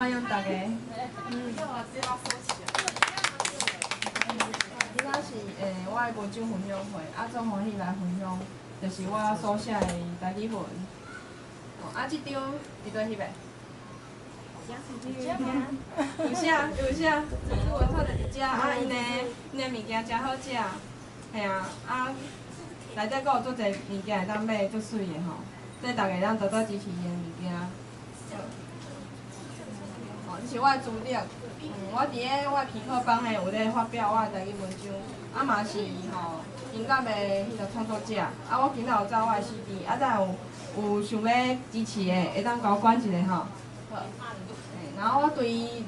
歡迎大家。今仔是我的文章分享會，啊，足歡喜來分享，就是我所寫的台語文。哦，啊，這張佇佗翕的？有寫有寫，文創就佇遮，啊，𪜶的物件誠好食，嘿啊，啊，內底閣有足濟物件會當買，足媠的吼，所以大家會當多多支持伊的物件。哦，這是我的資歷，我佇咧我的痞客邦的有咧發表我的台語文章，啊嘛是吼音樂的彼個創作者，啊我今仔有走我的 CD，啊若有想欲支持的，會當共我管一下吼。好，然後我對2016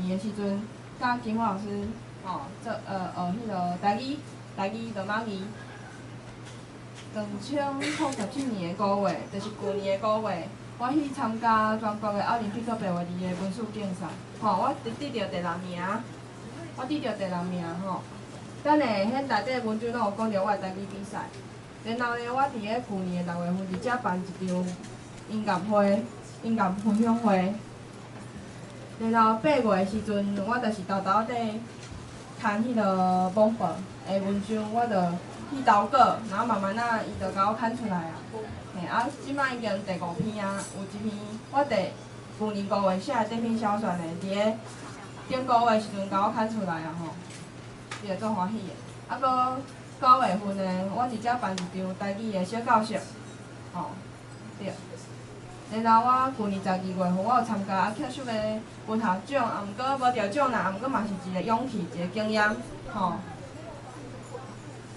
年的時陣，佮金華老師吼做學彼個台語，台語羅馬字。2017年的5月，就是舊年的5月，我去參加全國的奧林匹克白話字的文書競賽，吼，我得著第六名，我得著第六名吼。等下，彼內底文章攏有講著我的台語比賽。然後呢，我佇咧舊年的6月份佇遮辦一場音樂會、音樂分享會。然後8月的時陣，我就是沓沓仔刊彼個網報的文章，我就去投稿，然後慢慢仔，伊就共我刊出來啊。嘿，啊，這擺已經第五篇啊，有一篇我舊年5月寫的這篇小說呢，佇咧頂個月時陣共我刊出來啊吼，伊就足歡喜的。啊，閣9月份呢，我佇遮辦一場台語的小教室，吼，對。然後我舊年12月份，我有參加阿克秀的文學獎，啊，毋過無得獎啦，啊，毋過嘛是一個勇氣，一個經驗，吼。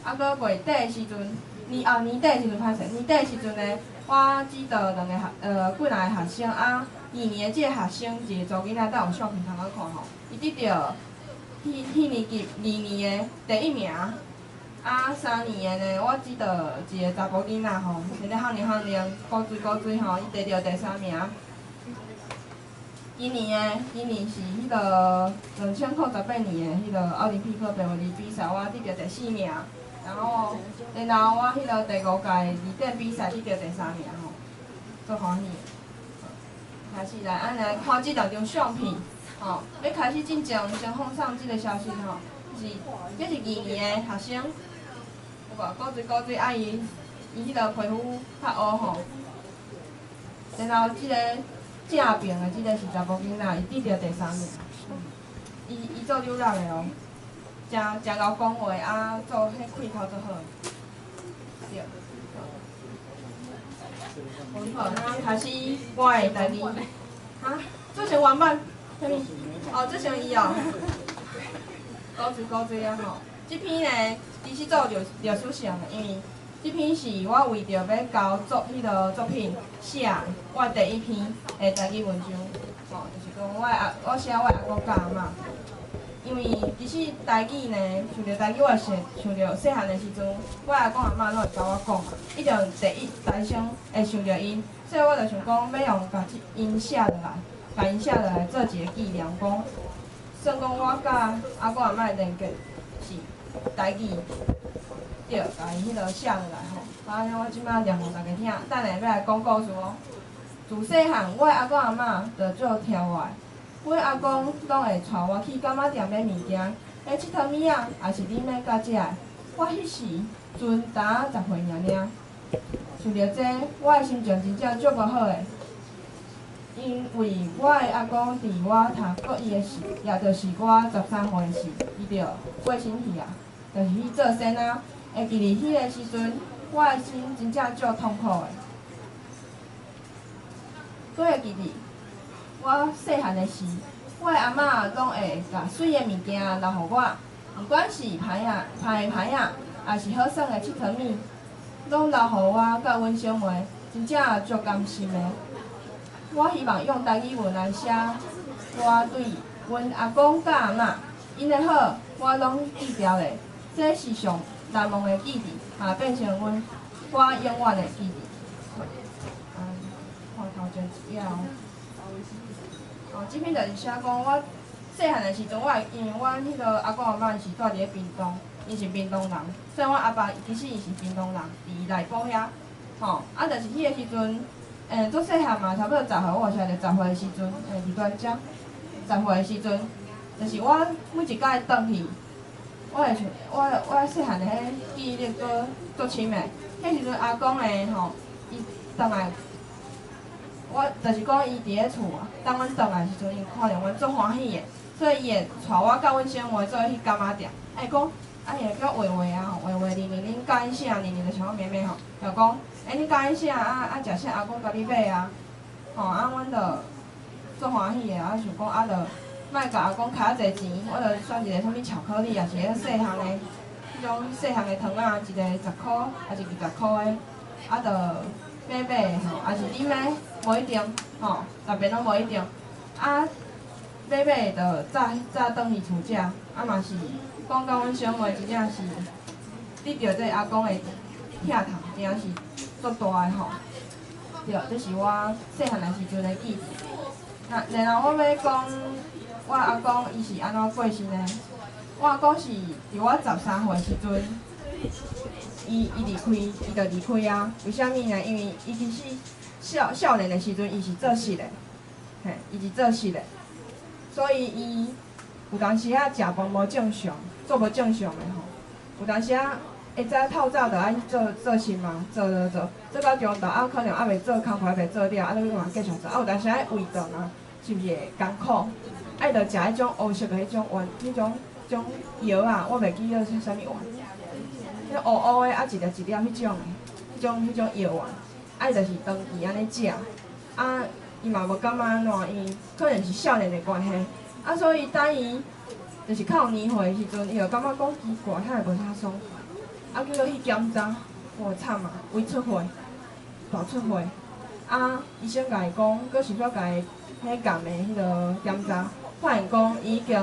啊，閣月底的時陣，年底的時陣歹勢，年底的時陣呢，我指導兩個學，幾若個學生，啊，二年的這個學生，一個查某囡仔，等有相片通好看吼，伊得著彼年級二年的第一名。啊，三年的呢，我指導一個查埔囡仔吼，現在學年學年古錐古錐吼，伊得著第三名。今年是彼個2018年的彼個奧林匹克白話字比賽，我得著第四名。然後我彼個第五屆字典比賽得著第三名吼，足歡喜。開始來，按來看這兩張相片，吼，欲開始進前，先放送這個消息吼，是這是二年的學生，有無？古錐古錐，啊伊彼個皮膚較烏吼。然後這個正爿的這個是查埔囡仔，伊得著第三名。伊做留學的哦，誠誠𠢕講話啊，做彼氣頭足好。對。好，那開始我的台語。哈？做成原版？啥物？哦，做成伊哦。古錐古錐啊吼！這篇呢，其實做歷史性的，因為這篇是我為著欲交作彼個作品寫我第一篇的台語文章，吼，就是講我寫我阿公佮阿嬤。因為其實台語呢，想著台語，我想想著細漢的時陣，我阿公阿嬤攏會共我講嘛，一定第一代先會想著𪜶，所以我就想講，欲用共𪜶寫落來，共𪜶寫落來做一個紀念，講算講我佮阿公阿嬤的連結是台語，對，共𪜶彼個寫落來吼。啊，我這擺念予大家聽，等下欲來講故事哦。自細漢，我的阿公阿嬤就足疼我的。阮阿公攏會帶我去柑仔店買物件，買𨑨迌物仔，也是恁買佮食的。我彼時陣才10歲爾爾，想著這，我的心情真正足無好的。因為我的阿公佇我讀國一的時，也就是我13歲時，伊就過身去啊，就是去做仙仔。會記得彼个時陣，我的心真正足痛苦的。閣會記得我細漢的時，我的阿嬤攏會共媠的物件留予我，毋管是歹仔、歹的歹仔，抑是好耍的𨑨迌物，攏留予我佮阮小妹，真正足甘心的。我希望用台語文來寫我對阮阿公佮阿嬤，𪜶的好，我攏記牢咧。這是上難忘的記憶，嘛變成阮我永遠的記憶。看頭前一頁哦。哦，這篇就是寫講我細漢的時陣，我會因為阮彼個阿公阿嬤是住佇咧屏東，𪜶是屏東人，所以阮阿爸其實伊是屏東人，佇內埔遐，吼，啊，就是彼個時陣，足細漢嘛，差不多十歲，我有寫著十歲的時陣，佇跒遮，十歲的時陣，就是我每一擺轉去，我會想，我細漢的彼記憶力閣足深的。彼時陣阿公的吼，伊轉來，我就是講伊佇咧厝啊，當阮轉來的時陣，伊看著阮足歡喜的，所以伊會帶我佮阮小妹做伙去柑仔店，伊講，啊伊會叫畫畫啊，畫畫，玲玲恁佮意啥？玲玲就是我妹妹吼，就講，欸你佮意啥？啊啊食啥？阿公共你買啊，吼啊阮就足歡喜的，啊想講啊就莫共阿公開較濟錢，我就選一個啥物巧克力，抑是彼細項的，彼種細項的糖仔，一個10箍，抑是20箍的，啊就買買吼，抑是你買，無一定，吼，逐遍攏無一定，啊買買就早早轉去厝食，啊嘛是講到阮小妹真正是得著這阿公的疼痛，真正是足大的吼。對，這是我細漢的時陣的記憶。那然後我欲講，我阿公伊是按怎過身的？我阿公是佇我13歲時陣，伊離開，伊就離開啊。為啥物呢？因為伊其實少少年的時陣，伊是做穡的，嘿，伊是做穡的，所以伊有當時仔食飯無正常，做無正常的吼。有當時仔會早透早就愛去做做穡嘛，做做做，做到中晝啊，可能猶未做工課猶未做了，啊，你嘛繼續做。啊，有當時仔胃腸啊，是毋是會艱苦？啊，伊就食彼種烏色的彼種丸，彼種種藥啊，我袂記得是啥物丸，彼烏烏的啊，一粒一粒彼種的，彼種藥丸，啊，伊就是長期按呢食，啊，伊嘛無感覺按怎，因為可能是少年的關係，啊，所以等伊就是較有年歲的時陣，伊就感覺講奇怪，遐會無啥爽快，啊，結果去檢查，哇慘啊，胃出血，大出血，啊，醫生共伊講，閣是煞共伊彼癌的彼个檢查，發現講伊已經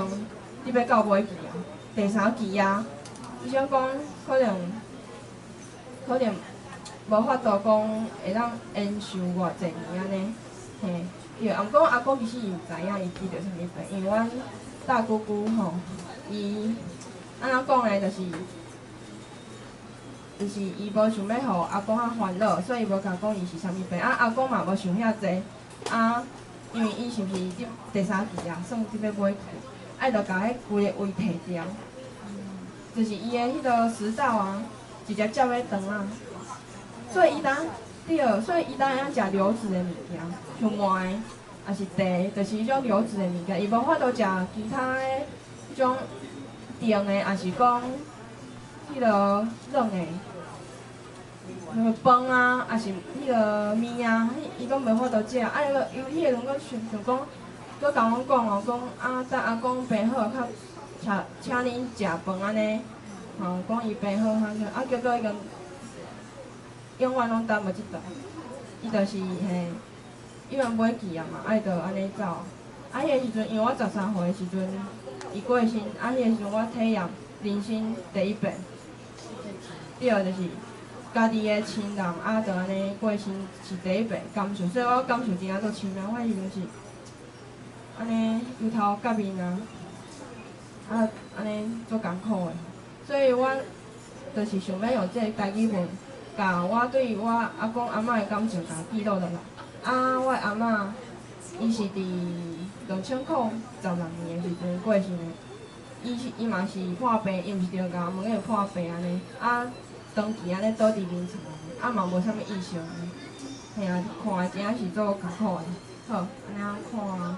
佇欲到尾期啊，第三期啊，醫生講可能無法度講會當延壽偌濟年按呢，嘿，對，啊毋過阿公其實伊毋知影伊得著啥物病，因為阮大姑姑吼，伊按怎講呢？就是伊無想欲予阿公較煩惱，所以伊無共講伊是啥物病。啊，阿公嘛無想遐濟，啊，因為伊是毋是佇第三期啊，算佇欲尾期，啊，伊就共彼規个胃提掉，就是伊的彼个食道啊，直接接彼腸啊，所以伊當對，所以伊當會曉食流質的物件，像糜，抑是茶，就是彼種流質的物件，伊無法度食其他的彼種甜的，抑是講彼个軟的，那個飯啊，抑是彼个麵啊，伊攏無法度食。啊，伊個伊彼个陣閣想想講，閣共阮講哦，講啊，等阿公病好，較請請恁食飯按呢，吼，講伊病好，啊，結果已經永遠攏等無這頓，伊就是嘿，伊嘛尾期啊嘛，啊伊就按呢走。啊，彼個時陣，因為我13歲的時陣，伊過身，啊，彼個時陣我體驗人生第一遍。對，就是家己的親人啊，就按呢過身是第一遍感受，所以我感受真正足深啊。我彼時陣是按呢由頭到面啊，啊按呢足艱苦的，所以我就是想欲用這个台語文，共我對我阿公阿嬤的感情共記錄落來。啊，我的阿嬤，伊是佇2016年的時陣過身的，伊是伊嘛是破病，伊毋是著癌，毋過破病按呢，啊，長期按呢倒佇眠床，啊嘛無啥物意識按呢，嘿啊，看的真正是足艱苦的。好，按呢看。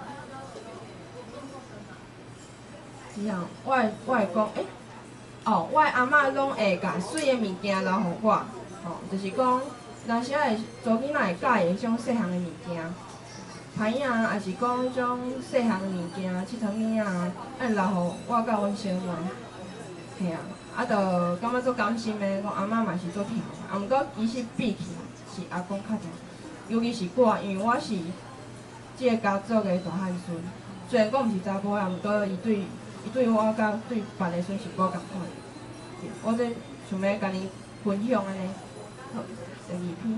之後，我會講，欸，哦，我的阿嬤攏會共媠的物件留予我，吼，就是講，有時仔會查某囡仔會佮意彼種細項的物件，牌仔啊，抑是講彼種細項的物件，𨑨迌物仔啊，愛留予我佮阮小妹，嘿啊，啊，就感覺足甘心的，講阿嬤嘛是足疼我，啊，毋過其實比起來是阿公較疼，尤其是我，因為我是這个家族的大漢孫，雖然講毋是查埔仔，毋過伊對。伊對我佮對別个孫是無仝款。我這想欲共恁分享按呢。好，第二篇，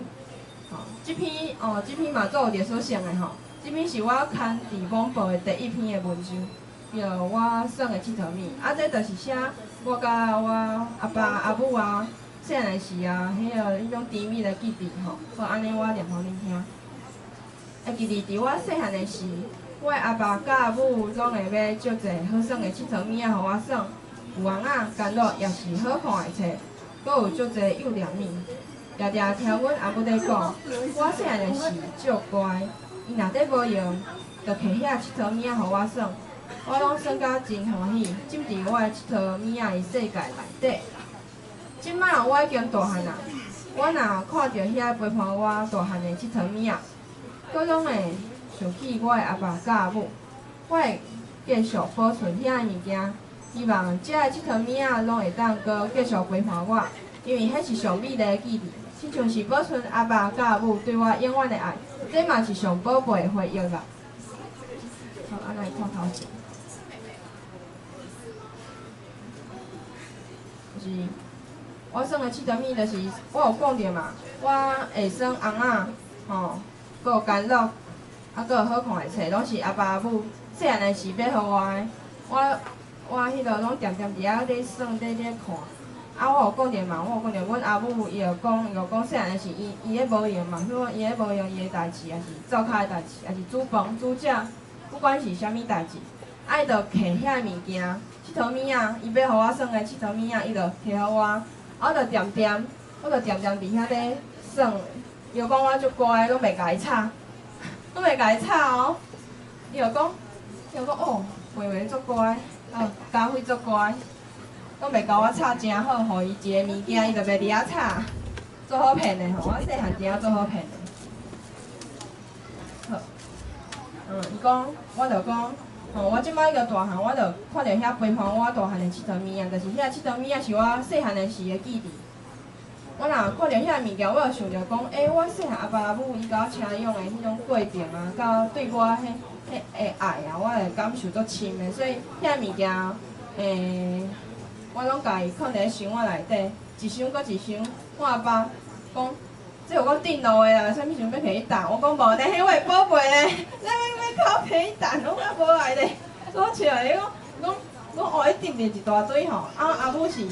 吼，這篇哦，這篇嘛足有歷史性的吼。這篇是我刊佇網報的第一篇的文章，叫我耍的𨑨迌物。啊，這就是寫我佮我阿爸阿母啊，細漢時啊，彼个彼種甜蜜的記憶吼。好，按呢我念予恁聽。會記得佇我細漢的時，我的阿爸佮阿母攏會買足濟好耍的𨑨迌物仔予我耍，有尪仔、干樂，抑是好看的冊，閣有足濟幼念物。定定聽阮阿母咧講，我細漢的時足乖，伊若咧無閒，就摕遐𨑨迌物仔予我耍，我攏耍甲真歡喜，浸佇我的𨑨迌物仔的世界內底。這馬我已經大漢啊，我若看著遐陪伴我大漢的𨑨迌物仔，閣攏會想起我的阿爸佮阿母。我會繼續保存遐的物件，希望這个𨑨迌物仔攏會當閣繼續陪伴我，因為彼是上美麗的記憶，親像是保存阿爸佮阿母對我永遠的愛，這嘛是上寶貝的回憶啦。好，啊，來看頭前，就是我耍的𨑨迌物，就是我有講著嘛，我會耍尪仔，吼，閣有干樂，啊，閣有好看的冊，攏是阿爸阿母細漢的時買予我的。我我彼落攏恬恬佇遐咧耍，咧咧看。啊，我有講著嘛，我有講著，阮阿母伊就講，伊就講細漢的時，伊伊咧無閒嘛，比如講伊咧無閒伊的代誌，抑是灶跤的代誌，抑是煮飯煮食，不管是啥物代誌，啊，伊就摕遐物件，𨑨迌物仔，伊買予我耍的𨑨迌物仔，伊就摕予我，啊，我就恬恬，我就恬恬佇遐咧耍。伊就講我足乖，攏袂共伊吵，攏袂共伊吵哦。伊就講，伊就講哦，妹妹足乖，啊，家輝足乖，攏袂共我吵真好，予伊一个物件，伊就袂佇遐吵，足好騙的吼。我細漢真正足好騙的。好，伊講，我就講，吼，我這擺已經大漢，我就看著遐陪伴我大漢的𨑨迌物仔，就是遐𨑨迌物仔是我細漢的時的記憶。我若看著遐物件，我就想著講，欸，我細漢阿爸阿母伊共我請養的彼種過程啊，佮對我彼彼的愛啊，我會感受足深的。所以遐物件，我攏共伊囥佇咧箱仔內底，一箱閣一箱。我阿爸講，這有夠鎮路的啦，啥物時陣欲提去擲？我講無咧，彼我的寶貝咧，你欲欲靠提去擲，我較無愛咧。我笑伊講，講講哦，伊鎮佇一大堆吼，啊阿母是。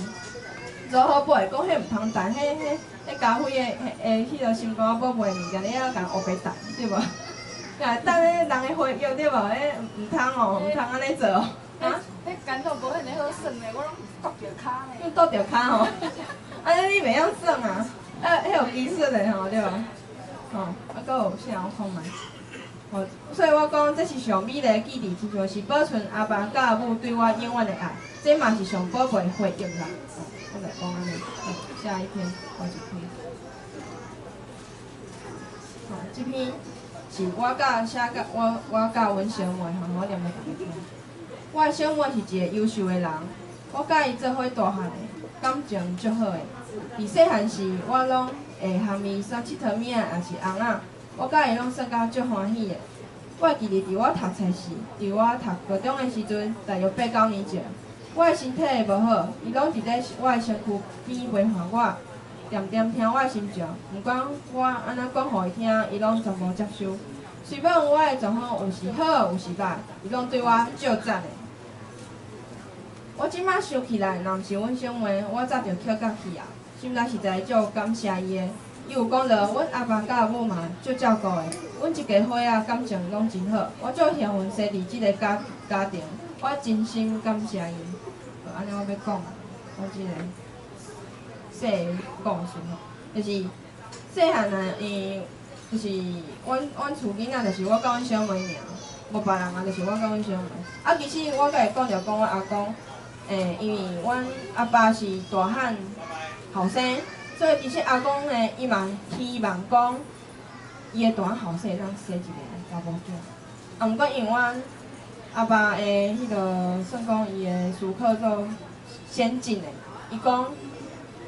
做好貝，講彼毋通擲，彼彼彼家輝的的彼个心肝寶貝物件，你猶共烏白擲，對無？若擲彼人的回憶，對無？彼毋通哦，毋通按呢做哦。啊？彼干燥無遐爾好耍咧，我攏剁著跤咧。用剁著跤吼？按呢你袂曉耍啊？啊，彼有技術的吼，對無？吼，啊，閣有啥？我看覓。吼，所以我講這是上美麗的記憶，親像是保存阿爸佮阿母對我永遠的愛，這嘛是上寶貝的回憶啦。我來講按呢，下一篇，我一篇。吼，這篇是我佮寫佮我我佮阮小妹吼，我念予大家聽。我的小妹是一個優秀的人，我佮伊做伙大漢的，感情足好的。佇細漢時，我攏會含伊耍𨑨迌物仔，抑是尪仔，我佮伊攏耍甲足歡喜的。我會記得佇我讀冊時，佇我讀高中的時陣，大約八九年前。我的身體無好，伊攏佇咧我的身軀邊陪伴我，恬恬聽我的心情。毋管我按怎講予伊聽，伊攏全部接受。雖罔我的狀況有時好，有時歹，伊攏對我足讚的。我這馬想起來，若毋是阮小妹，我早就抾甲去啊！心內實在足感謝伊的。伊有講著，阮阿爸佮阿母嘛足照顧的，阮一家伙仔感情攏真好。我足幸運生佇這個家家庭，我真心感謝伊。按呢我欲講，我這個細个故事吼，就是細漢啊，伊就是阮阮厝囡仔，就是我佮阮小妹爾，無別人啊，就是我佮阮小妹。啊，其實我佮伊講著講，我阿公，因為阮阿爸是大漢後生，所以其實阿公呢，伊嘛希望講，伊的大漢後生會當生一个查某囝。啊，毋過因為阮阿爸的彼个算講伊的思考足先進的，伊講，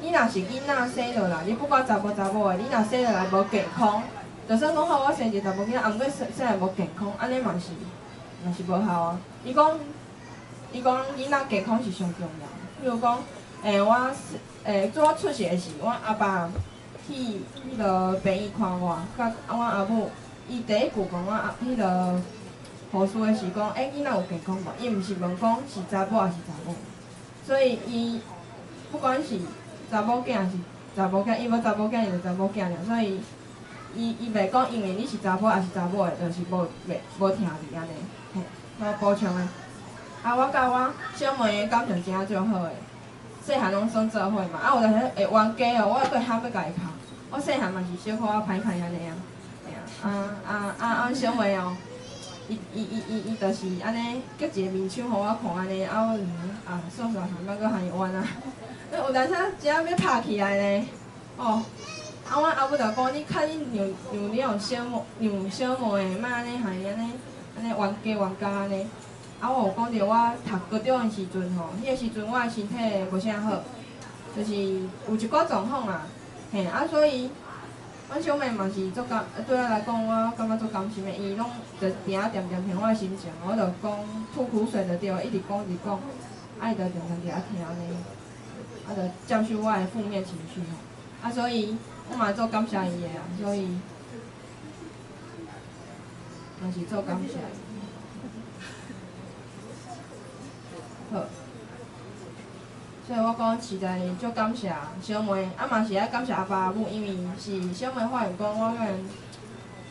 你若是囡仔生落來，你不管查某查某的，你若生落來無健康，就算講好我生一個查某囡仔，啊，毋過生生來無健康，按呢嘛是嘛是無效啊。伊講，伊講囡仔健康是上重要。比如講，我做我出世的時，阮阿爸去彼个病院看我，佮阮阿母，伊第一句問我阿彼个護士的是講，囡仔有健康無？伊毋是問講是查某抑是查某，所以伊不管是查某囝抑是查某囝，伊無查某囝，伊就查某囝爾，所以伊伊袂講因為你是查埔抑是查某的，就是無袂無疼你按呢，嘿，我補充的。啊，我佮我小妹的感情真正足好的，細漢攏算做伙嘛。啊，有當時會冤家哦，我閣會喊欲共伊拍。我細漢嘛是小可仔歹歹按呢啊，嘿啊，啊啊啊！阮小妹哦，伊伊伊伊伊就是按呢，激一个面相予我看按呢，啊我就是啊，算算算，莫閣予伊冤啊。有當時真正欲拍起來呢，哦，啊，阮阿母就講，你較你讓讓你予小妹讓小妹的，莫按呢予伊按呢按呢冤家冤家按呢。啊，我有講著我讀高中的時陣吼，彼個時陣我的身體無啥好，就是有一寡狀況啦，嘿，啊所以，阮小妹嘛是足感，對我來講，我感覺足甘心的，伊攏就定仔恬恬聽我的心情，我就講吐苦水就對，一直講一直講，啊伊就恬恬佇遐聽按呢，啊就接受我的負面情緒吼，啊所以我嘛足感謝伊的啊，所以嘛是足感謝伊。好，所以我講實在足感謝小妹，啊嘛是愛感謝阿爸阿母，因為是小妹發現講我可能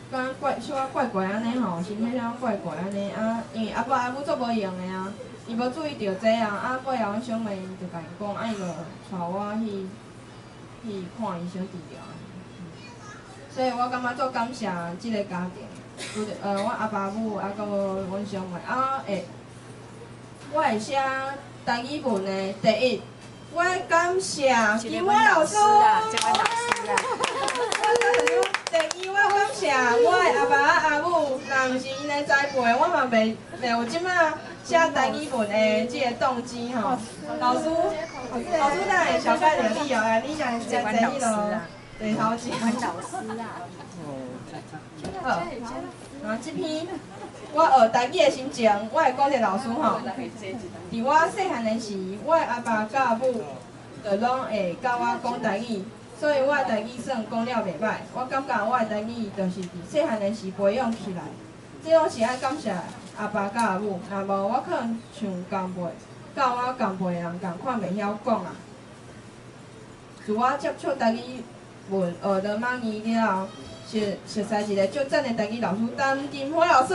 敢若怪小可怪怪按呢吼，身體小可怪怪按呢啊，因為阿爸阿母足無閒的啊，伊無注意著這啊，啊尾後阮小妹就共𪜶講，啊伊就帶我去去看醫生治療。所以我感覺足感謝這个家庭，除著阮阿爸阿母，啊閣阮小妹，啊會。我會寫台語文的第一，我感謝金花老師。第二，我感謝我的阿爸阿母，若毋是𪜶的栽培，我嘛袂袂有這馬寫台語文的這个動機吼。老師，老師等下會紹介著你哦，來，你來坐坐彼囉坐頭前。好，啊，這篇我學台語的心情，我會講一个老師吼。佇我細漢的時，我的阿爸佮阿母就攏會佮我講台語，所以我的台語算講了袂䆀。我感覺我的台語就是佇細漢的時培養起來，這攏是愛感謝阿爸佮阿母，若無我可能像仝輩，佮我仝輩的人仝款袂曉講啊。自我接觸台語文學羅馬字了後，熟熟似一个足讚的台語老師陳金花老師。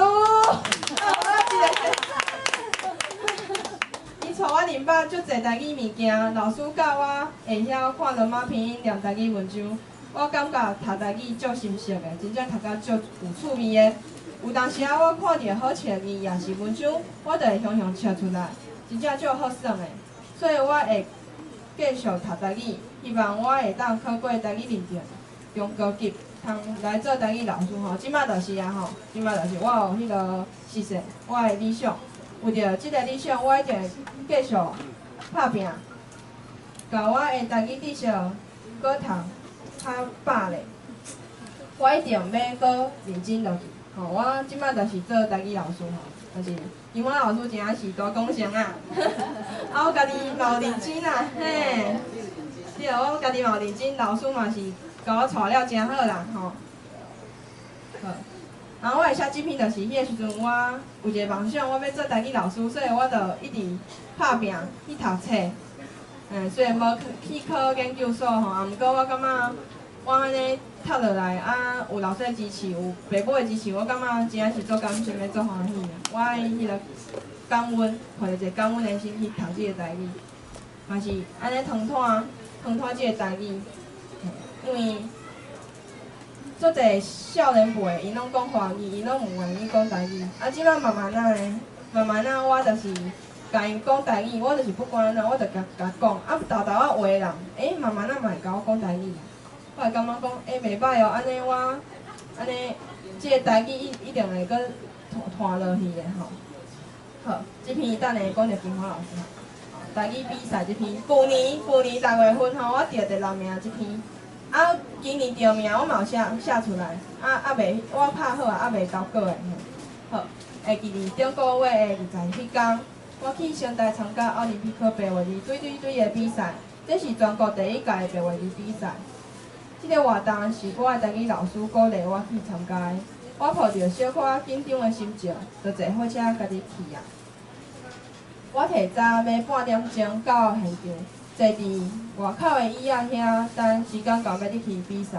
伊帶我認捌足濟台語物件，老師教我會曉看羅馬拼音、念台語文章。我感覺讀台語足心適的，真正讀甲足有趣味的。有當時仔我看著好笑的字，抑是文章，我就會雄雄笑出來，真正足好耍的。所以我會繼續讀台語，希望我會當考過台語認證，中高級，通來做台語老師吼。這馬就是啊吼，這馬就是我有彼个實現我的理想。為著這个理想，我一定會繼續拍拚，共我的台語知識閣讀較飽咧。我一定欲閣認真落去。吼，我這馬就是做台語老師吼，就是金花老師真正是大功臣啊！啊，我家己嘛有認真啊，嘿，對，我家己嘛有認真，老師嘛是共我帶了誠好啦，吼。好，然後我會寫這篇，就是彼个時陣我有一个夢想，我欲做台語老師，所以我就一直拍拚去讀冊。雖然無去考研究所吼，啊，毋過我感覺我按呢讀落來，啊，有老師的支持，有爸母的支持，我感覺真正是足甘心的，足歡喜的。我愛彼个感恩，抱著一个感恩的心去讀這个台語，嘛是按呢通湠通湠這个台語，因為足濟少年輩，𪜶攏講華語，𪜶攏毋願意講台語。啊，這馬慢慢仔呢，慢慢仔我就是共𪜶講台語，我就是不管按怎，我就共共講。啊，沓沓仔話的人，欸，慢慢仔嘛會共我講台語。我會感覺講，欸，袂䆀哦，按呢我，按呢，這个台語一一定會閣傳落去的吼。好，這篇等下講著金花老師吼。台語比賽這篇，舊年舊年6月份吼，我得第六名這篇。啊，今年著名我嘛有寫寫出來，啊啊未，我拍好啊，猶未投稿的。好，會記佇頂個月的27工，我去成大參加奧林匹克白話字對對對的比賽，這是全國第一屆的白話字比賽。這个活動是我的台語老師鼓勵我去參加的，我抱著小可緊張的心情，就坐火車家己去啊。我提早欲半點鐘到現場，坐佇外口的椅仔遐等時間到欲入去比賽。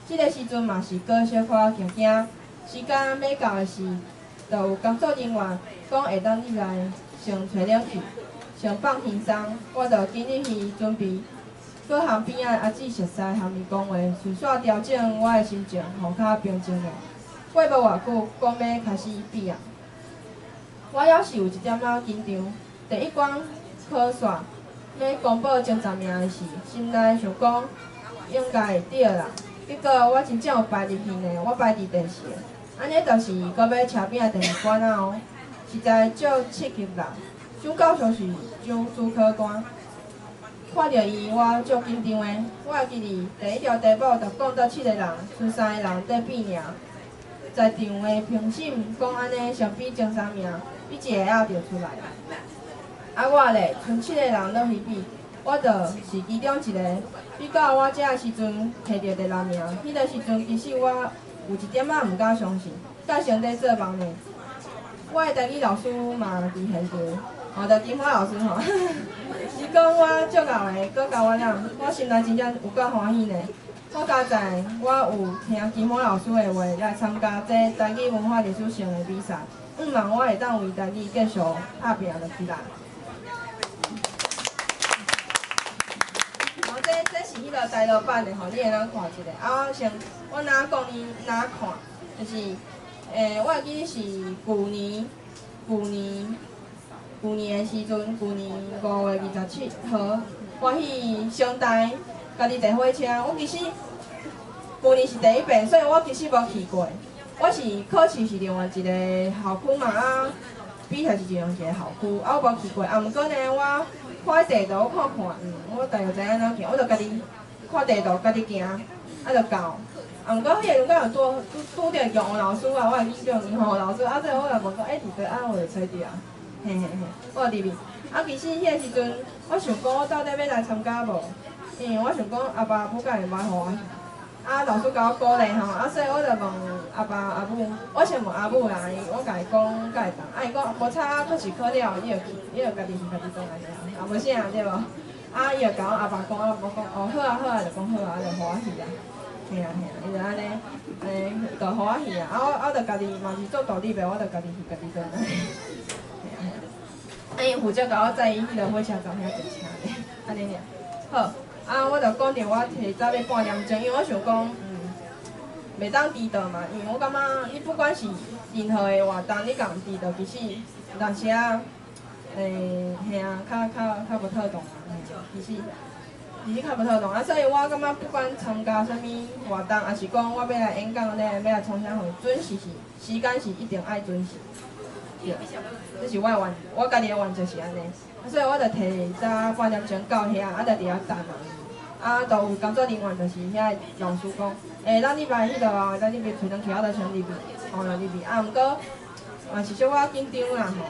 這个時陣嘛是閣小可驚驚，時間欲到的時，就有工作人員講會當入來先吹冷氣，先放輕鬆，我就緊入去準備。閣和邊仔的阿姊熟似，和伊講話，順紲調整我的心情，予較平靜落。過無偌久，講欲開始比啊，我猶是有一點仔緊張。第一關考煞，欲公布前十名的時，心內想講應該會著啦。結果我真正有排入去呢，我排佇第四个，按呢就是閣欲車餅第二關啊哦，實在足刺激啦。蔣教授是蔣主考官，看著伊我足緊張的。我會記得第一條題目就講到七個人，賰三个人佇比爾。在場的評審講按呢，相比前三名，比一个仔就出來啦。啊，我咧，賰七個人落去比，我就是其中一個。比到我遮的時陣，摕著第六名。彼个時陣，其實我有一點仔毋敢相信，甲像佇做夢呢。我的台語老師嘛佇現場，吼，就金花老師吼，伊講我足𠢕的，閣教我了，我心內真正有夠歡喜呢。好佳哉，我有聽金花老師的話來參加這台語文化歷史性的比賽，向望我會當為台語繼續拍拚落去啦。哦，這是彼个台語版的吼，你會當看一下。啊，我先我哪講你哪看，就是，我會記得是舊年的時陣，舊年5月27號，我去雙台家己坐火車。我其實舊年是第一遍，所以我其實無去過。我是考試是另外一個校區嘛，啊，比賽是另外一個校區，啊，我無去過。啊，毋過呢，我看地圖，我看看，我大約知影按怎行，我就家己看地圖，家己行，啊，就到。啊，毋過彼個陣敢有拄著叫黃老師啊，我會記叫伊黃老師，啊，最後我就問講，欸，佇佗啊，我就揣著啊，嘿嘿嘿，我就入去。啊，其實彼個時陣，我想講，我到底欲來參加無？因為我想講，阿爸阿母敢會無予我去。啊，老師共我鼓勵吼，啊，所以我就問阿爸阿母，我先問阿母啦，伊我共伊講，敢會當，啊，伊講無差，考試考了，你就去，你就家己去家己轉來爾，也無啥對無？啊，伊就共我阿爸講，阿爸講，哦，好啊好啊，就講好啊，就予我去啊。嘿啊嘿啊，伊就按呢，按呢就予我去啊，啊我就家己嘛是做獨立的，我就家己去家己轉來。嘿啊嘿啊，啊𪜶負責共我載去彼个火車站遐坐車咧，按呢爾。好，啊我就講著我提早欲半點鐘，因為我想講，袂當遲到嘛，因為我感覺你不管是任何的活動，你共遲到，其實有當時啊，嘿啊，較無妥當啊，其實較無妥當啊，所以我感覺不管參加啥物活動，抑是講我欲來演講咧，欲來創啥貨，準時是時間是一定愛準時。對，這是我的原，我家己的原則是按呢。啊，所以我就提早半點鐘到遐，啊，就佇遐等啊。啊，就有工作人員就是遐个老師講，欸，咱入來彼落，咱入去吹冷氣，我就先入去，吼，就入去。啊，毋過嘛是小可緊張啦吼。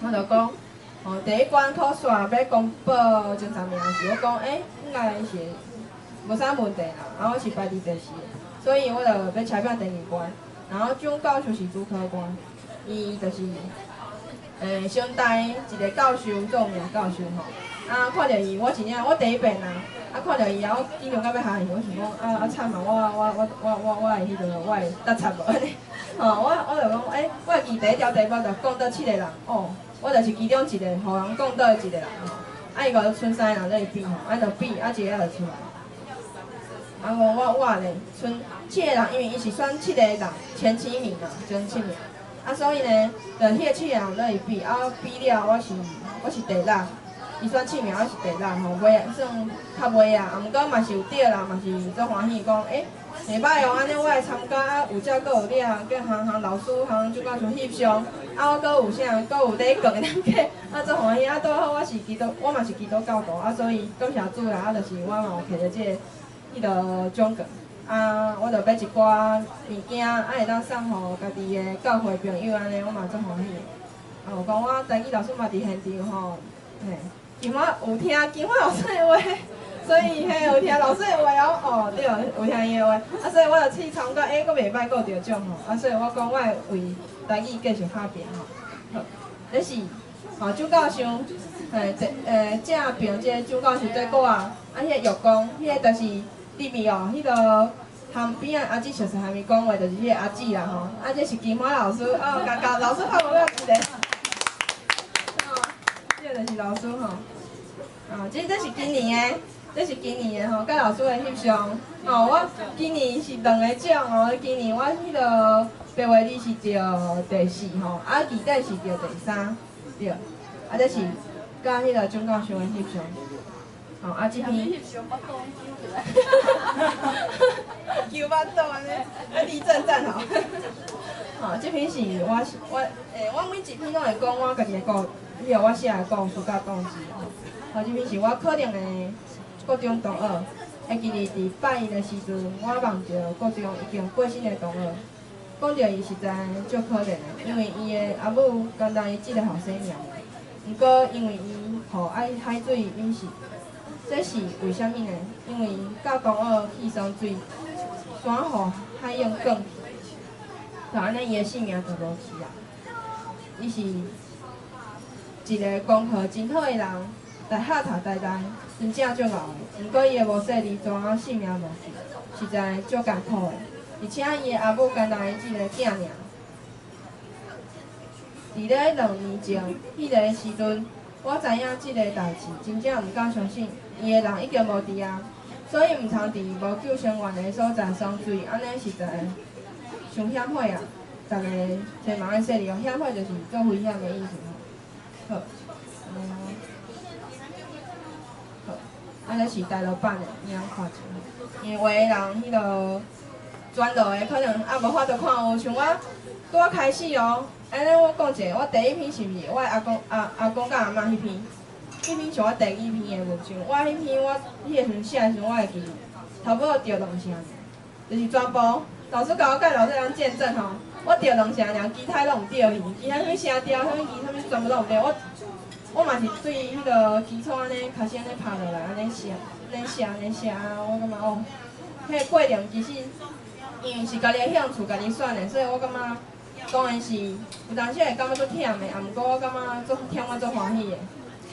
我就講，吼，第一關考煞欲公布前十名時，我講，欸，應該是無啥問題啦。啊，我是排佇第四个，所以我就欲車餅第二關。然後蔣教授是主考官，伊就是，雙台一個教授，著名教授吼。啊，看著伊，我真正我第一遍啊，啊看著伊啊，我緊張到欲死去，我想講，啊啊慘啊，我會彼落，我會得插無按呢？吼，我就講，欸，我會記第一條題目就講到七個人，哦，我就是其中一個，予人講到的一個人吼。啊，伊個賰三個人咧比吼，啊就比，啊一個就出來。啊，我咧，賰七個人，因為伊是選七個人前七名嘛，前七名。啊，所以呢，就彼個七個人落去比，啊比了，我是第六。伊選七名，我是第六吼，尾算較尾啊。啊，毋過嘛是有著啦，嘛是足歡喜，講欸，袂歹哦，按呢我來參加啊，有遮閣有掠，叫行行老師行就講像翕相，啊我閣有啥，閣有禮券會當摕，啊足歡喜。啊拄好我是基督，我嘛是基督教徒，啊所以感謝主啦，啊就是我嘛有摕著這个彼个獎券，啊我就買一寡物件，啊會當送予家己的教會朋友按呢，我嘛足歡喜的。啊有講我台語老師嘛佇現場吼，嘿。金華有聽金華老師的話，所以嘿有聽老師的話哦，哦對，有聽伊的話，啊所以我就去參加，欸，閣袂歹，閣有得獎吼，啊所以我講我會為台語繼續拍拚吼。好，這是吼蔣教授，嘿，正邊這個蔣教授這個啊，啊彼个玉光，彼个就是入去哦，彼个旁边仔阿姊熟似贁伊講話，就是彼个阿姊啦吼。啊，這是金花老師，哦，共共老師拍無了一个。哦，這個就是老師吼。啊，這是今年的，這是今年的吼，佮老師的翕相。哦，我今年是兩個獎哦，今年我彼个白話字是得第四吼，啊，字典是得第三，對。啊，這是佮彼個總教授的翕相。吼，啊，這篇。求腹肚按呢，啊，立正站好。吼，這篇是我我我每一篇攏會講我家己的故，彼个我寫的故事佮動機。吼，這篇是我可能的國中同學，會記得佇拜一的時陣，我夢著國中已經過身的同學，講著伊實在足可憐的，因為伊的阿母干焦伊這个後生爾，毋過因為伊予海水淹死，這是為啥物呢？因為佮同學去耍水，山予海湧捲去，就按呢伊的性命就無去啊。伊是一个功課真好的人，大學讀台大，真正足𠢕的。毋過伊的無細膩，怎啊性命無去，實在足艱苦的。而且伊的阿母干焦伊一个囝爾。佇咧2年前，彼个時陣，我知影這个代誌，真正毋敢相信，伊的人已經無佇啊，所以毋通佇無救生員的所在耍水，按呢實在傷險火啊！逐个千萬愛細膩哦，險火就是足危險的意思吼。好，好，啊，這是大陸版的，你通看者。因為有的人彼个轉落的可能猶無法度看有，像我拄仔開始哦。按呢我講一下，我第一篇是毋是我的阿公阿公佮阿嬤彼篇？彼篇是我第二篇的文章。我彼篇我彼个時陣寫的時陣，我會記差不多著兩成，就是全部老師共我介紹這人見證吼，我著兩成爾，其他攏毋對去，其他啥物聲調、啥物字、啥物全部攏毋對。我嘛是對彼个基礎按呢開始按呢拍落來，按呢寫、按呢寫、按呢寫啊，我感覺哦，彼个過程其實因為是家己的興趣、家己選的，所以我感覺。當然是有當時會感覺足忝的，啊，毋過我感覺足忝，我足歡喜的，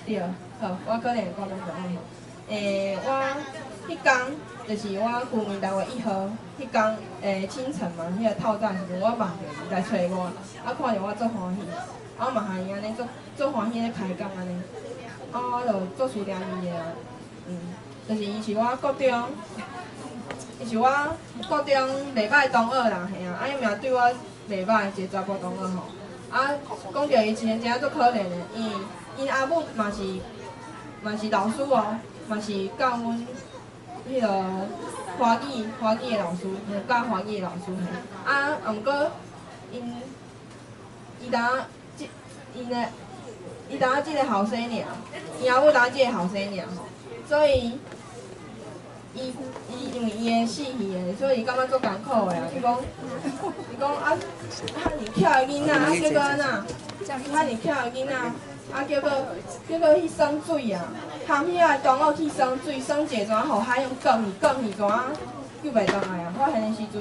對，好，我可能會講兩句吼。我彼工就是我舊年6月1號，彼工清晨嘛，彼个透早時陣，我夢著伊來揣我，啊，看著我足歡喜，啊，我嘛共伊按呢足足歡喜咧開講按呢，啊，我就足思念伊的啊，就是伊是我國中，伊是我國中袂歹同學啦，嘿啊，啊，伊嘛對我袂歹，一個查埔同學吼。啊，講著伊真正足可憐的，因𪜶阿母嘛是老師哦，嘛是教阮彼个華語的老師，教華語的老師嘿。啊，啊毋過𪜶伊當這𪜶的伊當這个後生爾，𪜶阿母當這个後生爾吼，所以伊伊因為伊的死去的，所以伊感覺足艱苦的啊。伊講啊，遐爾巧的囡仔，啊結果按怎？遐爾巧的囡仔，啊結果去耍水啊，含遐個同學去耍水，耍者怎予海湧捲去，捲去怎救袂轉來啊？發現的時陣，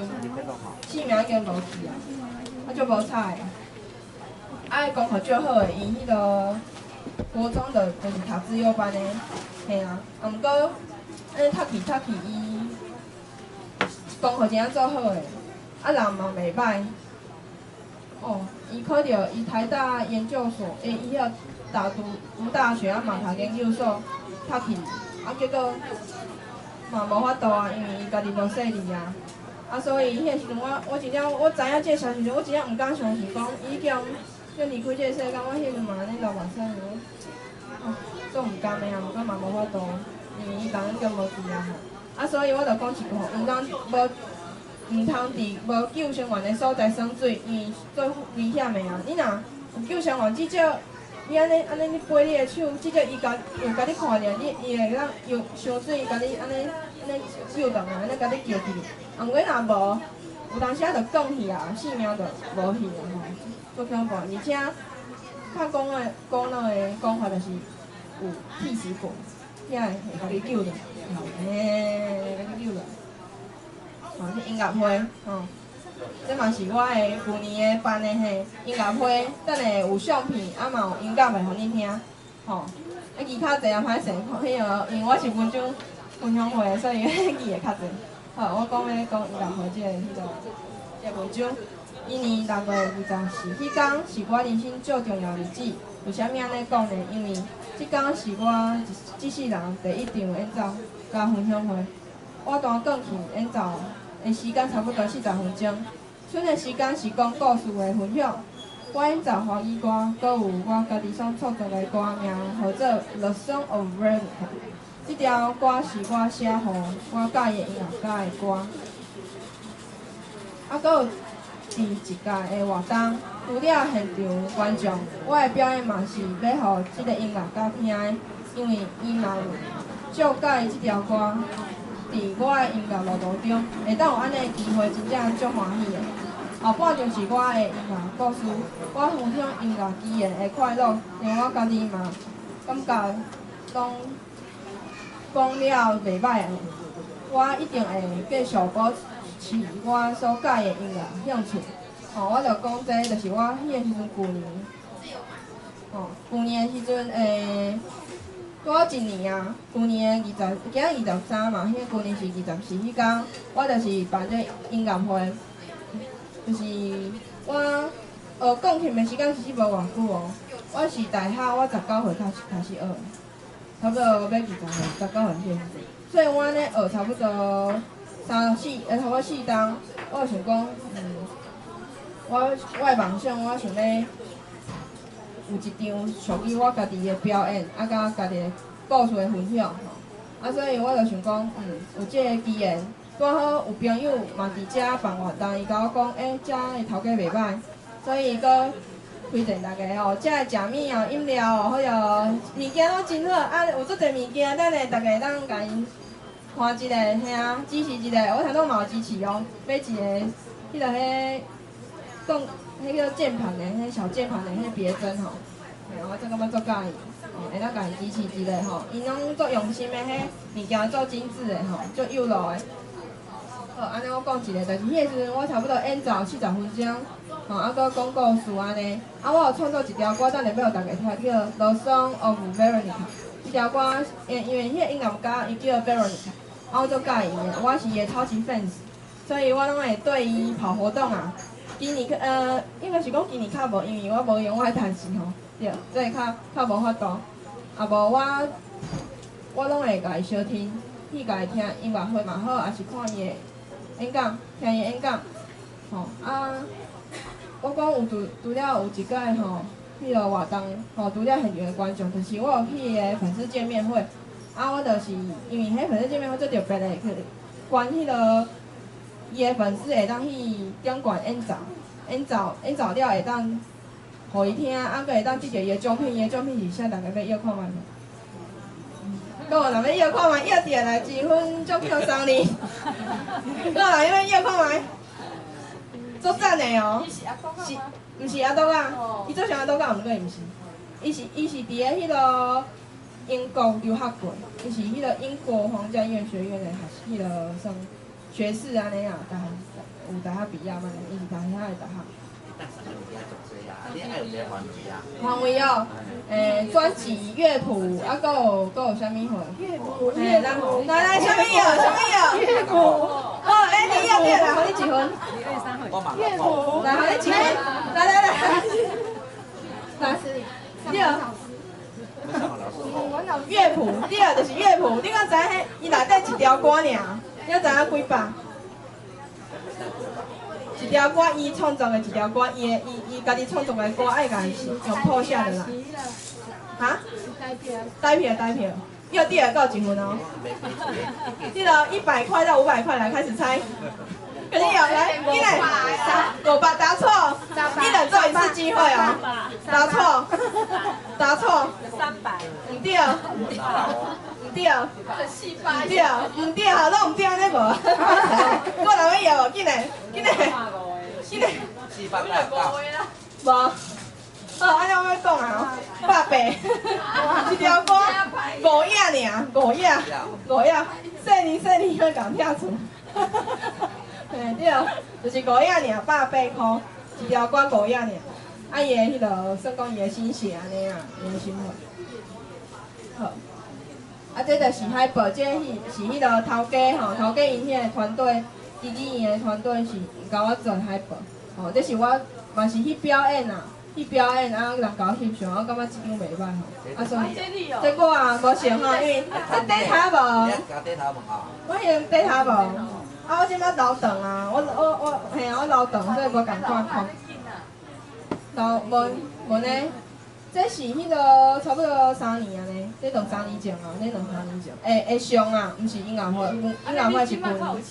性命已經無去啊，啊足無彩的。啊，伊功課足好的，伊彼个國中就是讀資優班的，嘿啊，啊毋過。按呢讀去讀去，伊功課真正做好的，啊人嘛袂歹。哦，伊考著伊台大研究所，伊遐讀大學啊嘛讀研究所，讀去，啊結果嘛無法度啊，因為伊家己無細膩啊。啊，所以彼个時陣我真正我知影這个消息時，我真正毋敢相信，講伊已經叫離開這个世間，我彼陣嘛按呢流目屎，哦，足毋甘的啊，毋過嘛無法度。因為伊人已經無佇啊吼，啊，所以我就講一句吼，毋通佇無救生員的所在耍水，因為足危險的啊！你若有救生員，至少你按呢按呢，你飛你的手，至少伊共有共你看著，你伊會當游泅水，共你按呢按呢救轉來，按呢共你救起。啊，毋過若無，有當時仔就捲去啊，性命就無去啊吼，足恐怖。而且較講的古老的講法就是有替死鬼。遐會共你救轉，嘿，共你救轉。吼，這音樂會，吼，這嘛是我的舊年的辦的嘿，音樂會，等下有相片，啊嘛有音樂會予恁聽，吼。啊，其他濟啊歹勢，彼个因為我是文章，分享會，所以記會較濟。好，我講欲講音樂會這个彼个這个文章。今年6月24彼工是我人生最重要的日子。為啥物按呢講呢？因為這工是我這世人第一場演奏佮分享會。我彈鋼琴演奏的時間差不多40分鐘，剩的時間是講故事的分享。我演奏華語歌，閣有我家己所創作的歌名，號做《The Song of Veronica》。這條歌是我寫予我佮意的音樂家的歌。啊，閣有佇一屆的活動，除了現場觀眾，我的表演嘛是欲予這个音樂家聽的，因為伊嘛有足佮意這條歌。佇我的音樂路途中，會當有按呢的機會，真正足歡喜的。後半場是我的音樂故事，我分享音樂語言的快樂，連我家己嘛感覺攏講了袂䆀的。我一定會繼續保持我所佮意的音樂興趣。吼，我就講這就是我彼个時陣舊年，吼，舊年的時陣拄好一年啊，舊年的二十，今仔23嘛，彼个舊年是24彼工，我就是辦這音樂會，就是我學鋼琴的時間其實無偌久哦，我是大學我19歲開始學，差不多欲20歲，19歲彼个時陣，所以我按呢學差不多三四，差不多4冬，我就想講，我的夢想，我想欲有一場屬於我家己的表演，啊，佮家己的故事的分享吼。啊，所以我就想講，有這个機緣，拄好有朋友嘛佇遮辦活動，伊共我講，欸，遮的頭家袂䆀，所以閣推薦大家吼，遮的食物哦、飲料哦，好哟，物件攏真好，啊，有足濟物件，等下大家會當共𪜶看一下，嘿啊，支持一下，我頭拄嘛有支持哦，買一个，彼个彼講，彼个鍵盤的，彼小鍵盤的彼別針吼，嘿，我真感覺足佮意，哦，會當共𪜶支持一下吼，𪜶攏足用心的，彼物件足精緻的吼，足有路的。好，按呢我講一下，就是彼个時陣我差不多演奏40分鐘，吼，啊，閣講故事按呢，啊，我有創作一條歌，等下欲予大家聽，叫《The Song of Veronica》。這條歌，因為彼個音樂家伊叫 Veronica，啊，我足佮意伊的，我是伊的超級 fans，所以我攏會綴伊跑活動啊。今年應該是講今年較無，因為我無用我的趁錢吼，對，所以較無法度。啊無我攏會共伊相聽，去共伊聽音樂會嘛好，抑是看伊的演講，聽伊演講，吼啊。我講有除了有一屆吼，彼个活動吼，除了現場的觀眾，就是我有去伊的粉絲見面會，啊，我就是因為彼粉絲見面會足特別的，去關彼个伊的粉絲會當去頂懸演奏，演奏演奏了會當予伊聽，啊，閣會當得著伊的獎品，伊的獎品是啥？大家欲搖看覓無？閣有人欲搖看覓？搖著來一分獎品送你。閣有人欲搖看覓？足讚的哦！是，毋是阿多仔？伊做像阿多仔，毋過伊毋是。伊是佇咧彼个英國留學過，伊是彼個英國皇家音樂學院的學彼个算學士按呢啊，大學有大學畢業嘛？伊是讀遐的大學。範圍哦，專輯、樂譜，啊，閣有啥物貨？樂譜，來來來，啥物藥？啥物藥？樂譜。哦，欸，你要對來，予你一分。樂譜。來，予你一分。來來來。來，對。樂譜，對，就是樂譜。你敢知彼伊內底一條歌爾？你知影幾百？一條歌，伊創作的一條歌，伊的伊伊家己創作的歌，愛共用譜寫落來。哈？台票，台票，要第二夠幾分哦？記得100塊到500塊來開始猜。肯定有來，進來，500答錯，一人做一次機會哦。答錯，答錯。300。毋對，毋對，毋對，毋對，好，攏毋對，按呢無。閣有人欲搖無？進來，進來，進來。400無。好，按呢我欲講啊，180，一條歌五頁爾，五頁，五頁，細膩細膩欲共拆厝。嘿，對，就是五頁爾，180塊，一條歌五頁爾。啊，伊的彼个算講伊的心血按呢啊，伊的心血。好，啊，這就是海報，這是彼个頭家吼，頭家𪜶彼个團隊，基金𪜶的團隊是共我做海報，吼，這是我嘛是去表演啊，去表演啊，人共我翕相，我感覺這張袂歹吼，啊所以這我啊無想吼，因為這底頭無，我用底頭無，啊我這擺留長啊，我嘿啊，我留長，所以無仝款看，留無無呢。這是彼个差不多三年啊呢，這兩三年前啊，這兩三年前，會會上啊，毋是音樂會，音樂會是舊年。